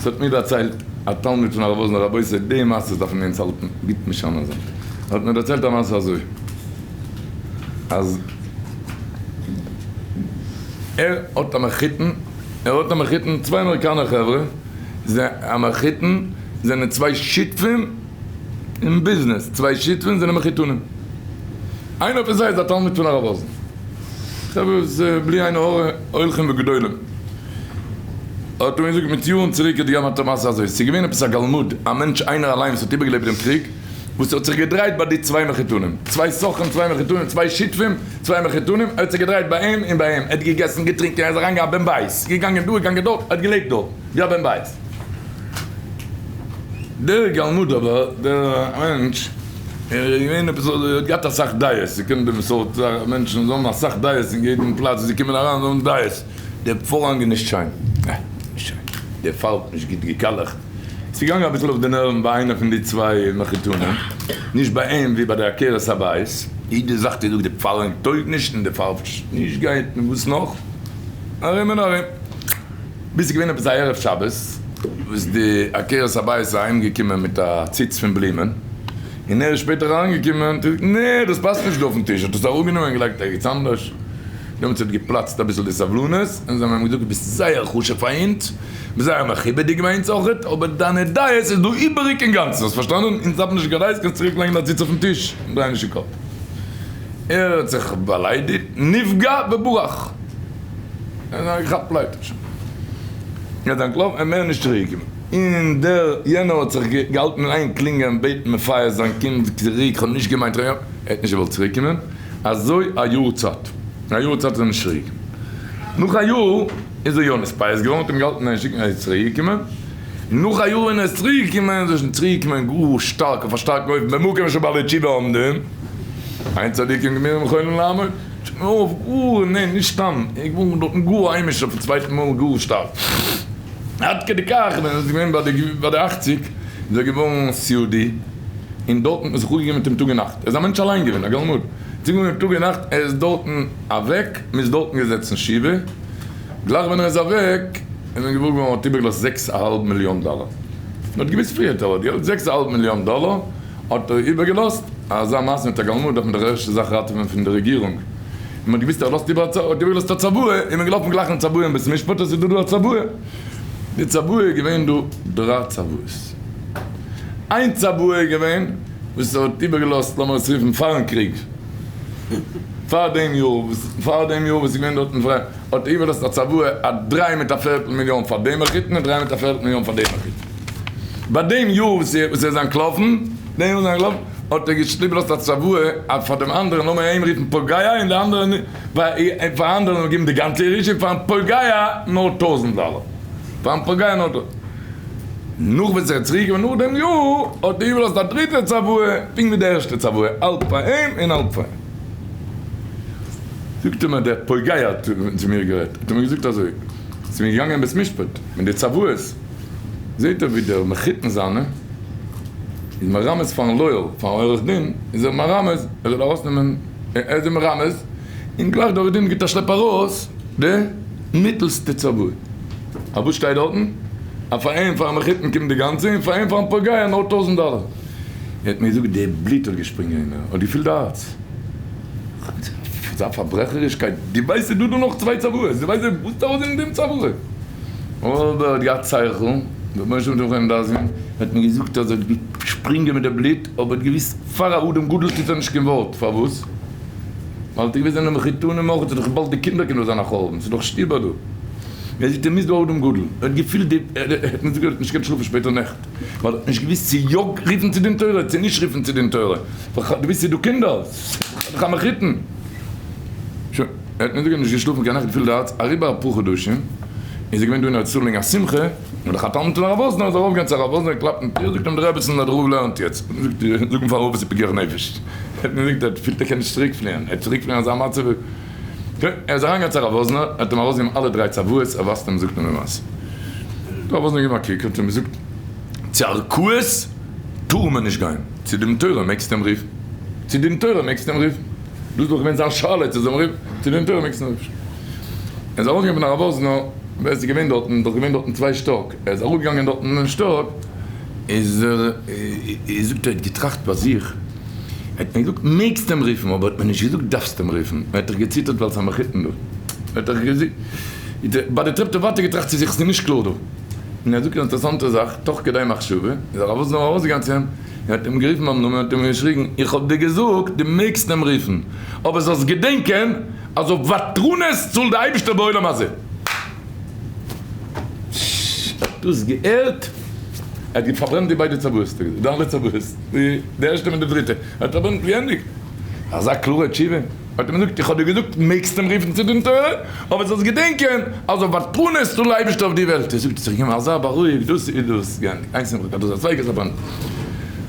ס'האט מיר דערציילט א תלמיד פון הרב וואזנער רבותי די מעשות דארפן מיר אונז האלטן גוט משמר זיין ער האט מיר דערציילט א מעשה אזוי אז ער האט א מחותן ער האט א מחותן צוויי אמעריקאנער חברה א מחותן זענען צוויי שותפים אין ביזנעס, צוויי שותפים זענען מחותנים, איינער פון זיי איז א תלמיד פון הרב וואזנער, חברה וואס בלי עין הרע הולכים וגדולים, האט ער מיר געזאגט מיט יארן צוריק האט געהאט א מעשה אזוי, ס'איז געווען עפעס א גלמוד, א מענטש איינער אליין וואס האט איבערגעלעבט דעם קריג, וואס האט זיך געדרייט ביי די צוויי מחותנים, צוויי סוחרים צוויי מחותנים, צוויי שותפים צוויי מחותנים, ער האט זיך געדרייט ביי אים און ביי אים, ער האט געגעסן געטרינקען, ער איז אריינגעגאנגען א בן בית, געגאנגען דא געגאנגען דארט, ער האט געלעבט דארט ווי א בן בית. דער גלמוד אבער, דער מענטש, ער איז געווען עפעס אזוי, ער האט געהאט אסאך דעות, איר קענט דעם סארט מענטשן, זיי האבן אסאך דעות אין יעדן פלאץ וואו זיי קומען אריין, זיי האבן דעות, דער פארהאנג איז נישט שיין, אה, נישט שיין, דער פארב נישט גוט געקאלעכט, ס'איז געגאנגען אביסל אויף די נערוון ביי איינער פון די צוויי מחותנים, נישט ביי אים ווי ביי די עקרת הבית, יעדע זאך האט ער געזאגט די פארהאנג טויג נישט און די פארב נישט גייט און וואס נאך, ארום און ארום. ביז ס'איז געווען עפעס א ערב שבת וואס די עקרת הבית איז אהיים געקומען מיט א ציץ פון בלומען, און ער איז שפעטער אריינגעקומען האט ער געזאגט נע דאס פאסט נישט דא אויפן טיש, האט עס אראפגענומען און געלייגט ערגעץ אנדערש, דעמאלטס האט געפלאצט אביסל די סבלנות, און זיי האבן אים געזאגט דו ביסט זייער חשוב פאר אונז, ביסט זייער מכובד'יג ביי אונז אויכעט, אבער דיינע דעות איז דא איבעריג אינגאנצן, האסט פארשטאנען? אונז דארפן נישט קיין דעות, קענסט צוריק לייגן דיין ציץ אויפן טיש און דריי נישט די קאפ. ער האט זיך באליידיגט, נפגע וברח. ער האט געכאפט פלייטע שוין. ער איז אנטלאפן און מער נישט צוריק געקומען. און דער יענער האט זיך געהאלטן אין איין קלינגען בעטן מפייס זיין קום צוריק כ'האב נישט געמיינט ער האט נישט געוואלט צוריק קומען. אזוי א יאר צייט. א יאר צייט איז ער נישט צוריק געקומען. נאך א יאר איז ער יא נתפייס געווארן האט אים געהאלטן אין איין שיקן ער איז צוריק געקומען. נאך א יאר ווען ער איז צוריק געקומען איז ער שוין צוריק געקומען גאר שטארק אויף א שטארקן אופן במקום שבעלי תשובה עומדים אין צדיקים גמורים יכולים לעמוד. אויף גאר, ניין נישט סתם, ער איז געווארן דארטן גאר היימיש אויפן צווייטן מאל גאר שטארק, עד כדי כך ווען ער איז געווען ביי די ביי די אכציג איז ער געווארן סיעודי, און דארטן האט מען זיך אפגעגעבן מיט אים טאג און נאכט, ער איז א מענטש אליין געווען א גלמוד, זיך אפגעגעבן טאג און נאכט, ער איז דארטן אוועק, מען איז דארטן געזעצן שבעה, גלייך ווען ער איז אוועק איז מען געוואר געווארן ער האט איבערגעלאזט זעקס א האלב מיליאן דאלער, מען האט געוואוסט פריער ער האט געלט, זעקס א האלב מיליאן דאלער האט ער איבערגעלאזט. אזא מעשה מיט א גלמוד דארף מען דאך ערשטע זאך ראטעווען פון די רעגירונג, און מען האט געוויסט ער לאזט איבער א האט איבערגעלאזט א צוואה, איז מען געלאפן גלייך אין צוואה אין בית משפט אז ס'איז דא דא א צוואה, די צוואה איז געווען דא דריי צוואות, איין צוואה איז געווען וואס ער האט איבערגעלאזט לאמיר עס רופן פארן קריג, פאר דעם יאר וואס פאר דעם יאר וואס איז געווען דארטן פריי. האט ער איבערלאזט א צוואה א דריי מיט א פערטל מיליאן פאר דעם מחותן און דריי מיט א פערטל מיליאן פאר דעם מחותן. ביי דעם יאר וואס ער איז אנטלאפן, דעם יאר וואס ער איז אנטלאפן, האט ער איבערלאזט א צוואה אז פאר דעם אנדערן לאמיר אים רופן פוגע און די אנדערע פאר אנדערן זאל מען געבן די גאנצע ירושה און פארן פוגע נאר טויזנט דאלער. פארן פוגע נאר טויזנט. נאך וואס ער איז צוריק געקומען נאך דעם יאר האט ער איבערלאזט א דריטע צוואה פונקט ווי די ערשטע צוואה האלב פאר אים און האלב פאר אים. זאגט ער מיר, דער פוגע האט צו מיר גערעדט, האט ער מיר געזאגט אזוי, ס'איז מיר געגאנגען אין בית משפט מיט די צוואות, זעט ער ווי דער מחותן זיינע איז מרמז פארן לויער, פארן עורך דין, איז ער מרמז ער זאל ארויסנעמען, ער איז אים מרמז, און גלייך דער עורך דין גיבט א שלעפ ארויס די מיטלסטע צוואה. א וואס שטייט דארטן? אז פאר אים פארן מחותן קומט די גאנצע, און פאר אים פארן פוגע נאר טויזנט דאלער. ער האט מיר געזאגט, די בלוט האט געשפרינגען אין מיר, האט געפילט די הארץ. אזא פארברעכערישקייט, דו ווייסט ס'איז דא דא נאך צוויי צוואות, דו ווייסט וואס איז ארויס אין דעם צוואה? אבער ער האט געהאט שכל, רבונו של עולם האט אים האט מיר געזאגט אז ער האט געשפרינגען מיט די בלוט, אבער האט געוויסט פאר א אדם גדול טוט ער נישט קיין ווארט, פארוואס? ווייל האט ער געוויסט זענען מחותנים אויך, ס'איז דאך באלד די קינדער קען דאך זיין א חורבן, ס'איז דאך שטיבער דא. ער זאגט ער מוז דא אדם גדול, ער האט געפילט די, ער האט מיר געזאגט ער האט נישט געקענט שלאפן שפעטער נעכט. ווייל ער האט נישט געוואוסט צו יא רופן צו דין תורה צו נישט רופן צו דין תורה, דו ווייסט ס'איז דא קינדער, ס'איז דאך א מחותן. שוין, ער האט מיר זאגאר נישט געשלאפן קיין נאכט געפילט די הארץ, אריבער אפאר חדשים איז ער געווען דא אין ארץ ישראל וועגן א שמחה, און דער חתן פון הרב וואזנער איז ארויפגעגאנגען צו הרב וואזנער קלאפט אין טיר זאגט אים די רעבעצין אז דער רב לערנט יעצט, זאגט זאג אים פארן רב עס איז פיקוח נפש, ער האט מיר געזאגט ער פילט ער קען נישט צוריק פליען, ער צוריק פליען אזא מצב, שוין, ער איז אריינגעגאנגען צו הרב וואזנער, ער האט אים ארויסגעגעבן אלע דריי צוואות, ער ווייזט אים זאגט אים די מעשה. האט הרב וואזנער געגעבן א קוק, האט אים געזאגט, צו ערכאות טאר מען נישט גיין, צו דין תורה מעגסטו אים רופן, צו דין תורה מעגסטו אים רופן, דאס איז דאך געווען זיין שאלה, צו זאל מען רופן, צו דין תורה מעגסטו אים רופן. ער איז ארויסגעגאנגען פון הרב וואזנער. ווער ס'איז געווען דארטן, דאך געווען דארטן צוויי שטאק, ער איז אראפגעגאנגען דארטן אינעם שטאק, איז ער, זאגט ער האט געטראכט ביי זיך, ער האט מיר געזאגט מעגסט אים רופן, אבער האט מיר נישט געזאגט דארפסט אים רופן, ער האט דאך געציטערט ווייל ס'איז א מחותן דא, ער האט דאך געזאגט, ביי די טרעפ האט ער ווייטער געטראכט צו זיך ס'איז נישט קלאר דא, און ער זאגט אן אינטערעסאנטע זאך, תוך כדי מחשבה, איז הרב וואזנער ארויסגעגאנגען צו אים, און האט אים גערופן ביים נאמען און האט אים געשריגן, איך האב דיר געזאגט דו מעגסט אים רופן, אבער זאלסט געדענקען אז אויף ותרנות צאלט די אייבישטער בעולם הזה. האט דאס געהערט, ער האט פארברענט די ביידע צוואות, די אלע צוואות, די ערשטע מיט די דריטע, ער האט פארברענט געענדיגט. אזא קלארע תשובה, האט אים געזאגט, איך האב דיר געזאגט מעגסט אים רופן צו דין תורה, אבער זאלסט געדענקען אז אויף ותרנות צאלט די אייבישטער אויף די וועלט. ער זאגט, עס איז געווען אזא בארואיגט, דאס איז דאס, געענדיגט, איינס נאך דאס, א צווייגע פארברענט.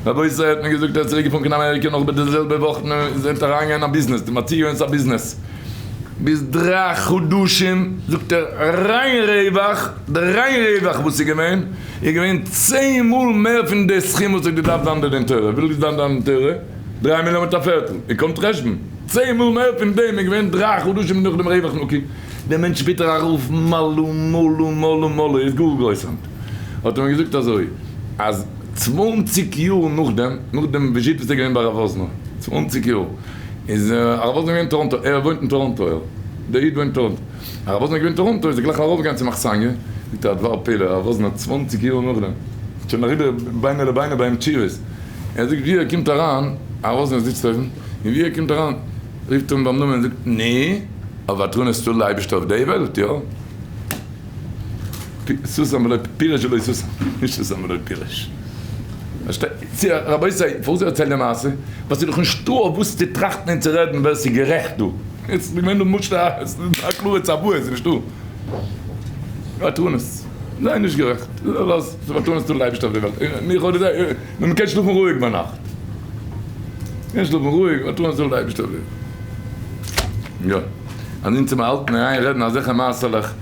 רבותי, האט מען געזאגט, ער איז צוריק געפארן קיין אמעריקע נאך ביי די זעלבע וואך, זענט אריינגעגאנגען אין א ביזנעס, די מציאה געווען ס'איז א ביזנעס. ביז דריי חדשים זאגט ער ריין רווח, די ריין רווח וואס איז געווען, איז געווען צען מאל מער פון די סכום וואס האט געדארפט זיין די דין תורה, וויפיל איז דאן דין תורה? דריי מיליאן מיט א פערטל, איר קאנט חשבון, צען מאל מער פון דעם איז געווען דריי חדשים נאך דעם רווח נקי, דער מענטש שפעטער ארויף מלא מלא מלא מלא איז גאר גרויס היינט, האט ער מיר געזאגט אזוי אז צוואנציג יאר נאכדעם, נאך דעם וויזיט וואס איז געווען ביי רב וואזנער, צוואנציג יאר. איז הרב וואזנער געווען אין טאראנטא, ער וואוינט אין טאראנטא, ער, דער איד וואוינט אין טאראנטא, הרב וואזנער איז געווען אין טאראנטא איז ער גלייך ארויף געגאנגען צום אכסניא, זאגט ער א דבר פלא, הרב וואזנער צוואנציג יאר נאכדעם, שוין אריבער ביינער לביינער ביים תשובות, ער זאגט ווי ער קומט אריין, הרב וואזנער זיצט אויבן, און ווי ער קומט אריין רופט ער אים ביים נאמען און זאגט נו, אויף ותרנות צאלט די אייבערשטער אויף די וועלט, יא? סוסם ולא פירש ולא סוסם, נישט סוסם ולא פירש. רבותי, פארוואס איך דערצייל די מעשה? ווייל ס'איז דאך נישטא אויף וואס צו טראכטן און צו רעדן ווער ס'איז גערעכט דא. עס איז געווען דא מושל א, עס איז א קלארע צוואה, עס איז נישטא. ותרנות, זיי נישט גערעכט, לאז ותרנות טון לייבישטער אויף די וועלט. מיך אדער זיי, מען קען שלאפן רואיג ביינאכט. מען קען שלאפן רואיג, ותרנות טון לייבישטער אויף די וועלט. יא. אז אונז צום האלטן אין איין רעדן אזעלכע מעשה'לעך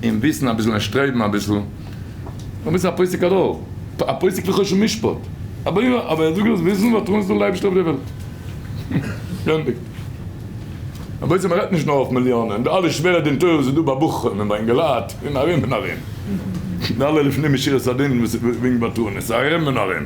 און וויסן אביסל און שטרעבן אביסל. אבער ס'איז א פוסק הדור, א פוסק לחושן משפט, אבער יא, אבער ער זאגט זאלסט וויסן ותרנות צאלט די אייבערשטער אויף די וועלט. געענדיגט. רבותי מען רעדט נישט נאר אויף מיליאנען, די אלע שווערע דין תורה וואס איז דא ביי בחורים און ביי אינגעלייט און ארום און ארום, די אלע לפנים משורת הדין וואס וועגן ותרנות, ארום און ארום.